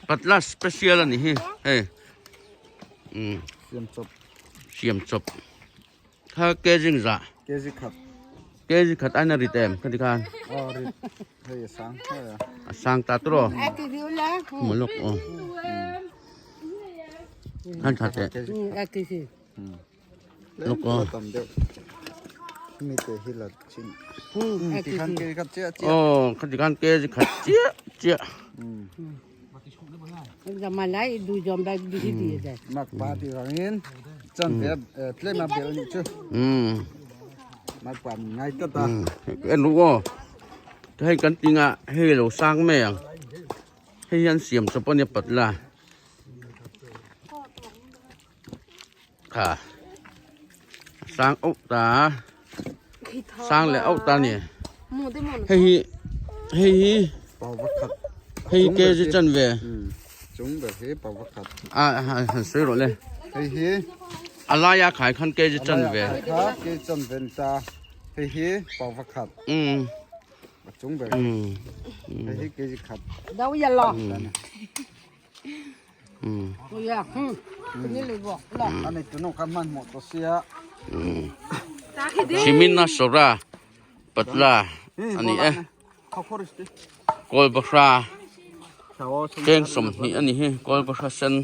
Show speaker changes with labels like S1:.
S1: Patla special a ni hi hei umm
S2: siam chawp
S1: siam chawp kha kg zah
S2: kg khat
S1: kg khat aina rit em khati khan
S2: aw rit hei a sang hle a
S1: a sang ta tawh hmu lawk aw khan tha teh lawk aw aw khati khan kg khat chiah chiah en ru aw hei kan tinga hei lo sang mai ang hei hian siam chawp a nia patla. Kha sang auh ta sang leh auh ta ni hei hi hei hi hei hi kg chan ve a han sawi rawh le
S2: hei hi
S1: a laia khai khan kg chan ve
S2: kha kg chan ve ta hei hi pau pakhat
S1: um
S2: a chung ber
S1: um
S2: hei hi kg khat
S1: Chimina sawra patla a ni e kawl bahra cheng 20 a ni hi kawl bahra sen.